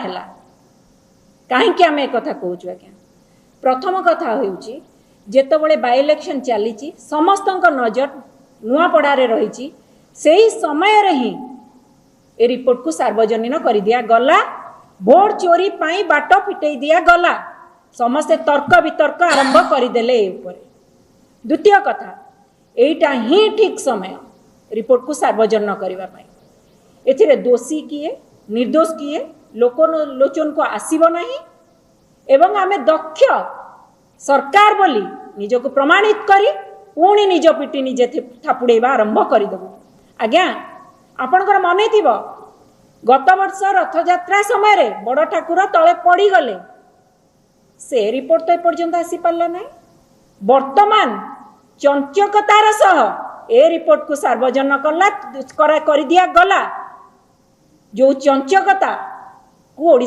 ହେଲା। କାହିଁକି ଆମେ ଏକଥା କହୁଛୁ ଆଜ୍ଞା? ପ୍ରଥମ କଥା ହେଉଛି, ଯେତେବେଳେ ବାଇ ଇଲେକ୍ସନ୍ ଚାଲିଛି, ସମସ୍ତଙ୍କ ନଜର ନୂଆପଡ଼ାରେ ରହିଛି, ସେହି ସମୟରେ ହିଁ ଏ ରିପୋର୍ଟକୁ ସାର୍ବଜନୀନ କରିଦିଆଗଲା। ଭୋଟ ଚୋରି ପାଇଁ ବାଟ ଫିଟେଇ ଦିଆଗଲା। ସମସ୍ତେ ତର୍କ ବିତର୍କ ଆରମ୍ଭ କରିଦେଲେ ଏ ଉପରେ। ଦ୍ୱିତୀୟ କଥା, ଏଇଟା ହିଁ ଠିକ୍ ସମୟ ରିପୋର୍ଟକୁ ସାର୍ବଜନୀନ କରିବା ପାଇଁ। ଏଥିରେ ଦୋଷୀ କିଏ, ନିର୍ଦ୍ଦୋଷ କିଏ, ଲୋକ ଲୋଚନକୁ ଆସିବ ନାହିଁ ଏବଂ ଆମେ ଦକ୍ଷ ସରକାର ବୋଲି ନିଜକୁ ପ୍ରମାଣିତ କରି ପୁଣି ନିଜ ପିଠି ନିଜେ ଥାପୁଡ଼େଇବା ଆରମ୍ଭ କରିଦେବୁ। ଆଜ୍ଞା, ଆପଣଙ୍କର ମନେ ଥିବ, ଗତ ବର୍ଷ ରଥଯାତ୍ରା ସମୟରେ ବଡ଼ ଠାକୁର ତଳେ ପଡ଼ିଗଲେ। ସେ ରିପୋର୍ଟ ତ ଏପର୍ଯ୍ୟନ୍ତ ଆସିପାରିଲା ନାହିଁ। ବର୍ତ୍ତମାନ ଚଞ୍ଚକତାର ସହ ଏ ରିପୋର୍ଟକୁ ସାର୍ବଜନୀନ କଲା କରିଦିଆଗଲା, ଯେଉଁ ଚଞ୍ଚକତାକୁ ଓଡ଼ିଶା